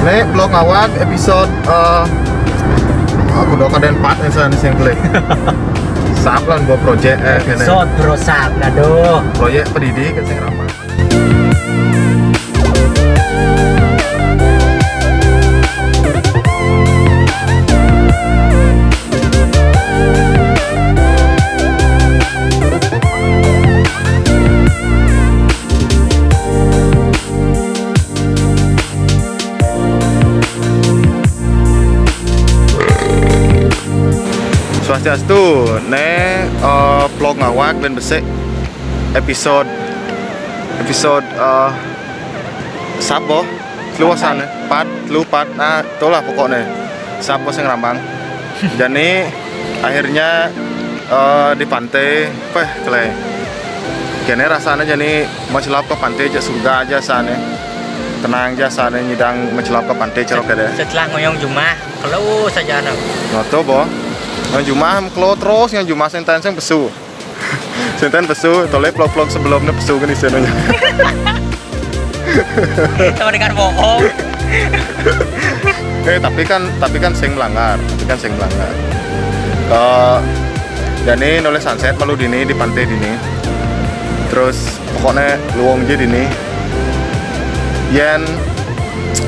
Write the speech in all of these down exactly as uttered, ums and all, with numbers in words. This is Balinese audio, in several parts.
Nih, vlog ngawag episode, eh, aku udah kadang empat nih, sana sing klik. Sap lan buat project, eh, kene. Episode, Bro, sap, aduh. Project pendidik kan sing ramah. Swastiastu, ne, eh, vlog ngawag ben besik episode, episode, eh, sapa? Telu sana, pat, telu pat, nah, itulah pokoknya. Sapa sing rambang? Jani akhirnya, eh, di pantai, peh, kele. Kene rasanya jani mencelap ke pantai, jak surga aja sana. Tenang aja sana, nyidang mencelap ke pantai, cerok kede. Setelah ngoyong jumah, kalau saja no. Ngoto, bo. Yang jumah, kelo terus, yang jumah sing ten sing pesu. Sing ten pesu, tole vlog-vlog sebelumnya pesu kan isenonya. Sama dengan bohong. Eh, tapi kan, tapi kan sing melanggar, tapi kan sing melanggar. Eh, jani nulis sunset malu dini di pantai dini. Terus pokoknya luwung je dini. Yen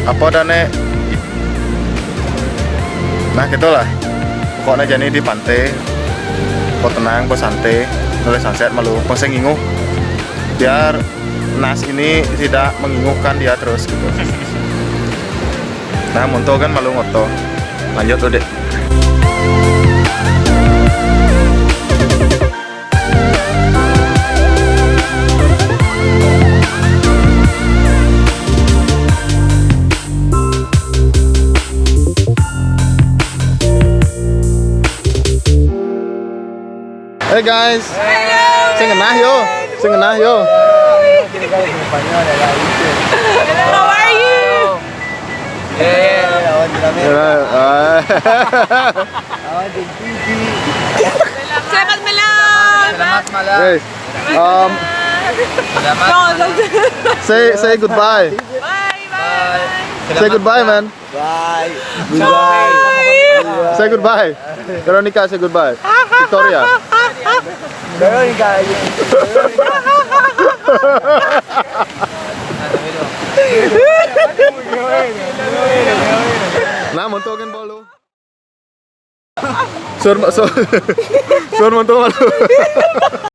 apa dane? Nah, gitulah. Pokoknya jani di pantai, kok tenang, kok santai, nulis sunset malu, kok sing nginguh. Biar Nas ini tidak menginguhkan dia terus gitu. Nah, monto kan malu ngoto. Lanjut, Dek. Hey guys. Sing ngenah yo. Sing ngenah yo. Hello, how are you? Yeah, awan jerame. Ya, ah. Awan jeung tinggi. Selamat malam. Selamat malam. Guys, um, Selamat No, malam. Say, say goodbye. Bye, bye, bye. Say goodbye, man. Bye. Goodbye. Say goodbye. Veronica, say goodbye. Victoria. Veronica. Nah, monto kan bolu. Sur, sur, sur monto malu.